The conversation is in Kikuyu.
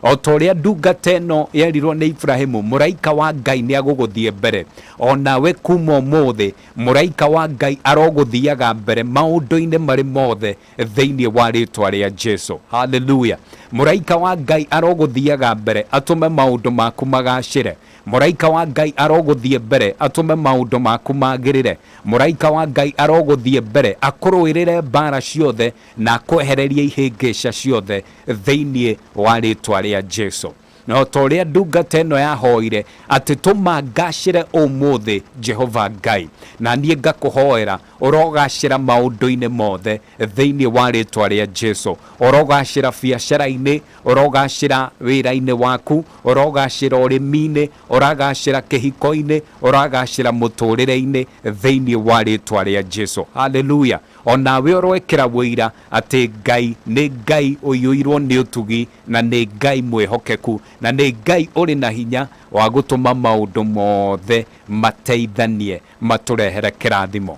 O ta ũrĩa ndungata ĩno yerirwo nĩ Ibrahimu, mũraika wa Ngai nĩ agũgũthiĩ mbere. O nawe kuma ũmũthĩ, mũraika wa Ngai arogũthiaga mbere maũndũ-inĩ marĩ mothe thĩinĩ wa rĩtwa rĩa Jesu. Haleluya! Mũraika wa Ngai arogũthiaga mbere atũme maũndũ maku magacĩre. Mũraika wa Ngai arogũthiĩ mbere atũme maũndũ maku magĩrĩre. Mũraika wa Ngai arogũthiĩ mbere akũrũĩrĩre mbara ciothe na akwehererie ihĩngĩca ciothe thĩinĩ wa rĩtwa rĩa Jesu. Na o ta ũrĩa ndungata ĩno yahoire atĩ tũma ngacĩre ũmũthĩ Jehova Ngai, na niĩ ngakũhoera ũrogacĩra maũndũ-inĩ mothe thĩinĩ wa rĩtwa rĩa Jesu. Ũrogacĩra biacara-inĩ, ũrogacĩra wĩra-inĩ waku, ũrogacĩra ũrĩmi-inĩ, ũragacĩra kĩhiko-inĩ, ũragacĩra mũtũrĩre-inĩ thĩinĩ wa rĩtwa rĩa Jesu. Haleluya! O nawe ũroĩkĩra wũira atĩ Ngai nĩ Ngai ũiyũirwo nĩ ũtugi, na nĩ Ngai mwĩhokeku, na nĩ Ngai ũrĩ na hinya wa gũtũma maũndũ mothe mateithanie matũrehere kĩrathimo.